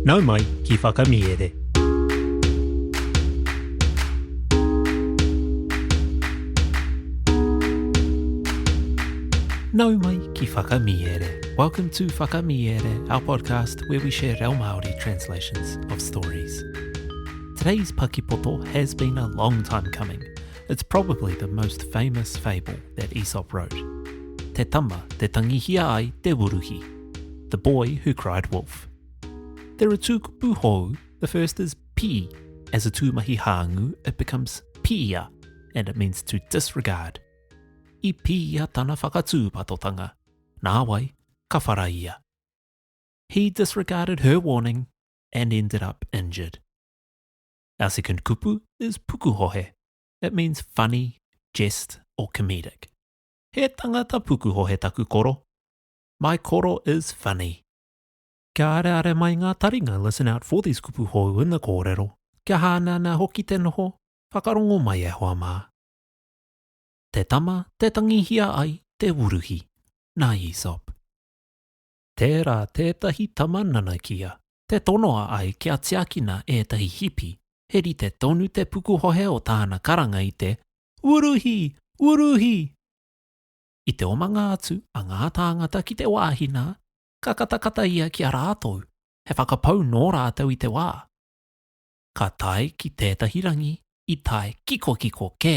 Nau mai ki Whakamiere. Nau mai ki Whakamiere. Welcome to Whakamiere, our podcast where we share reo Māori translations of stories. Today's pakipoto has been a long time coming. It's probably the most famous fable that Aesop wrote. Te tama te tangihia ai te wuruhi. The boy who cried wolf. There are two kupu hou. The first is pi. As a tūmahi hāngu, it becomes pia, and it means to disregard. I pia tana whakatūpatotanga. Nā wai, ka whara ia. He disregarded her warning and ended up injured. Our second kupu is pukuhohe. It means funny, jest, or comedic. He tangata pukuhohe taku koro. My koro is funny. Kia areare mai ngā taringa listen out for these kupu hou in the kōrero. Kia hāneanea hoki te noho, whakarongo mai e hoa mā. Te tama te tangihia ai te wuruhi, nā Aesop. Tērā tētahi tama nanakia, te tonoa ai kia tiakina ētahi hipi, he rite tonu te pukuhohe o tāna karanga i te, Wuruhi! Wuruhi! I te omanga atu a ngā tāngata ki te wāhi nā, ka katakata ia ki a rātou, he whakapau nō rātou i te wā. Ka tae ki tētahi rangi i tae kikokiko kē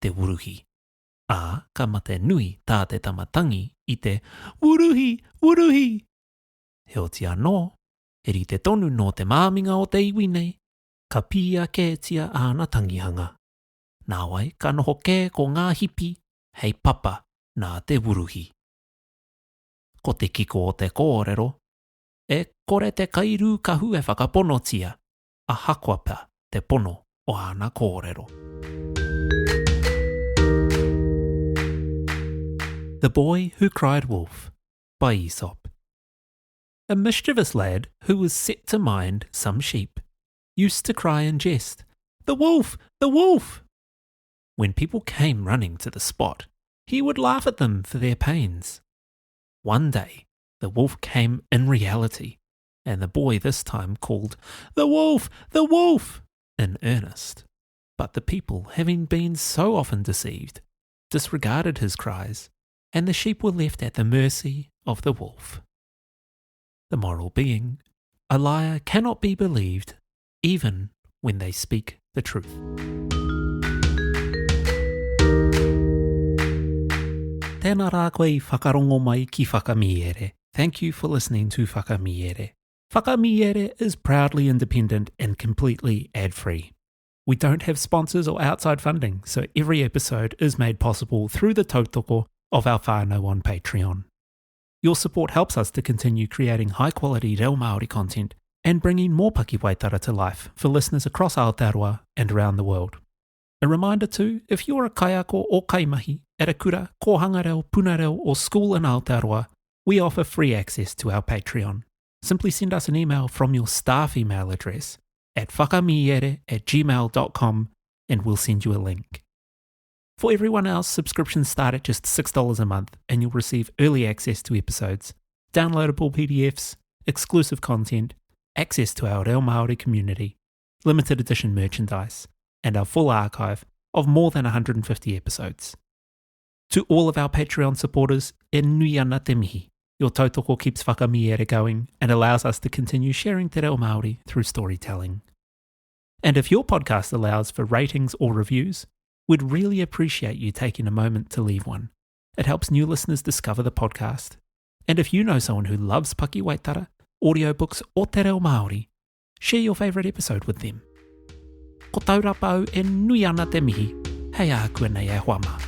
te wuruhi. Ā, ka mate nui tā te tama tangi i te Wuruhi! Wuruhi! Heoti anō, he rite tonu nō te māminga o te iwi nei, ka pīia kētia āna tangihanga. Nāwai ka noho kē ko ngā hipi hei papa nā te wuruhi. Ko te kiko o te kōrero, e kore te kairūkahu e whakaponotia, ahakoa pea te pono o āna kōrero. The Boy Who Cried Wolf by Aesop A mischievous lad who was set to mind some sheep used to cry in jest, The wolf! The wolf! When people came running to the spot, he would laugh at them for their pains. One day, the wolf came in reality, and the boy this time called, The wolf! The wolf! in earnest. But the people, having been so often deceived, disregarded his cries, and the sheep were left at the mercy of the wolf. The moral being, a liar cannot be believed even when they speak the truth. Tēnā rā koe i whakarongo mai ki Whakamiere. Thank you for listening to Whakamiere. Whakamiere is proudly independent and completely ad-free. We don't have sponsors or outside funding, so every episode is made possible through the tautoko of our whānau on Patreon. Your support helps us to continue creating high quality reo Māori content and bringing more pakiwaitara to life for listeners across Aotearoa and around the world. A reminder too, if you're a kaiako or kaimahi at a kura, kōhanga reo, puna reo or school in Aotearoa, we offer free access to our Patreon. Simply send us an email from your staff email address at whakamiere at gmail.com and we'll send you a link. For everyone else, subscriptions start at just $6 a month and you'll receive early access to episodes, downloadable PDFs, exclusive content, access to our Reo Māori community, limited edition merchandise, and our full archive of more than 150 episodes. To all of our Patreon supporters, e nui ana te mihi. Your tautoko keeps Whakamiere going and allows us to continue sharing te reo Māori through storytelling. And if your podcast allows for ratings or reviews, we'd really appreciate you taking a moment to leave one. It helps new listeners discover the podcast. And if you know someone who loves pakiwaitara, audiobooks, or te reo Māori, share your favourite episode with them. Ko taurapa au e nui ana te mihi, hei ākuanei e hoa mā.